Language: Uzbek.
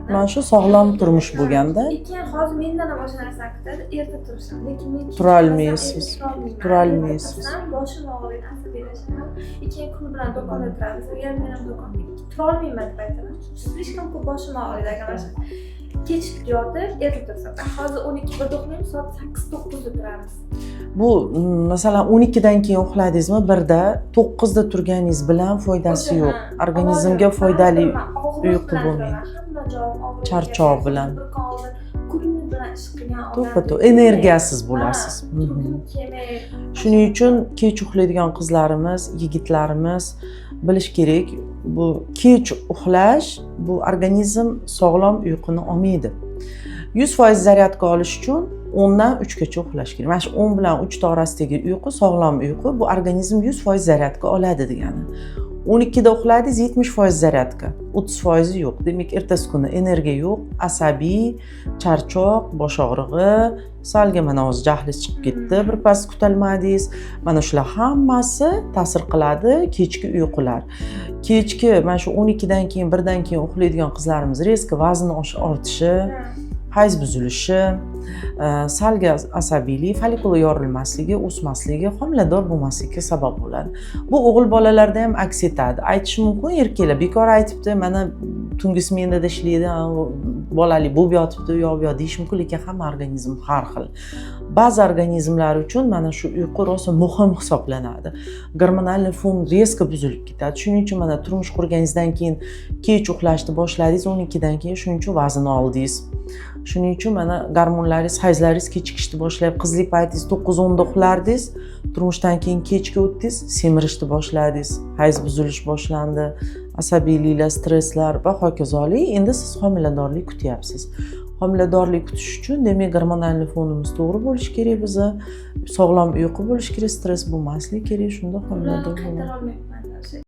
Mana shu sog'lom turmush bo'lganda. Keyin hozir mendan ham o'sha narsani kutadi, erta turishim, lekin men kech Turolmaysiz. tursam, erta turolmayman. Turolmaysiz. Erta tursam, boshim og'riydi, asabiylashaman. Keyin kun bilan do'konda turamiz, u ham, men ham do'konda, turolmayman deb aytaman, слишком ko'p boshim og'riydi. Agar mana shu kech yotib, erta tursam, hozir 12-1da uxlaymiz, soat 8-9da turamiz. Bu masalan, 12dan keyin uxladingizmi, 1da, 9da turganingiz bilan foydasi O'sha, yo'q. Ha, Organizmga og'riq, foydali og'riq uyqu bilan bo'lmaydi. turaman, hamma joyim og'rib Charchoq ketadi. bilan. Bir kun oldin kuni bilan ish qilgan odam. To'ppa to'g'ri, energiyasiz bo'lasiz. Ha, turgim kelmay. Shuning uchun kech uxlaydigan qizlarimiz, yigitlarimiz bilish kerak, bu kech uxlash, bu organizm sog'lom uyquni olmaydi. 100% зарядка olish uchun 10dan 3gacha uxlash kerak. Mana shu 10 bilan 3 orasidagi uyqu sog'lom uyqu, bu organizm 100% зарядка oladi degani. 12da uxladingiz, 70% зарядка, 30 foizi yo'q. Demak, ertasi kuni energiya yo'q, asabiy, charchoq, bosh og'rig'i, salga mana hozir jahlingiz chiqib ketdi, birpas kutolmadingiz. Mana shular hammasi ta'sir qiladi kechki uyqular. Kechki mana shu 12dan keyin, 1dan keyin uxlaydigan qizlarimiz резко vazn ortishi, hayz buzilishi, salga asabiylik, follikula yorilmasligi, o'smasligi, homilador bo'lmaslikka sabab bo'ladi. Bu o'g'il bolalarda ham aks etadi. Aytishi mumkin, erkaklar bekor aytibdi, mana tungi smenada ishlaydi, bolali bo'lib yotibdi, u yoq bu yoq deyish mumkin, lekin hamma organizm har xil. Ba'zi organizmlar uchun mana shu uyqu rosa muhim hisoblanadi. Гормональный фон резко buzilib ketadi. Shuning uchun mana turmush qurganingizdan keyin kech uxlashni boshladingiz, 12dan keyin, shuning uchun vazn oldingiz. Shuning uchun mana gormonlaringiz, hayzlaringiz kechikishni boshlab, qizlik paytingiz 9-10da uxlardingiz, turmushdan keyin kechga o'tdingiz, semirishni boshladingiz, hayz buzilish boshlandi, asabiyliklar, stresslar va hokazolik. Endi siz homiladorlik kutyapsiz. Homiladorlik kutish uchun, demak, гормональный fonimiz to'g'ri bo'lishi kerak, biza sog'lom uyqu bo'lishi kerak, stress bo'lmasligi kerak, shunda Ularni homilador bo'lamiz. qaytara olmayapman.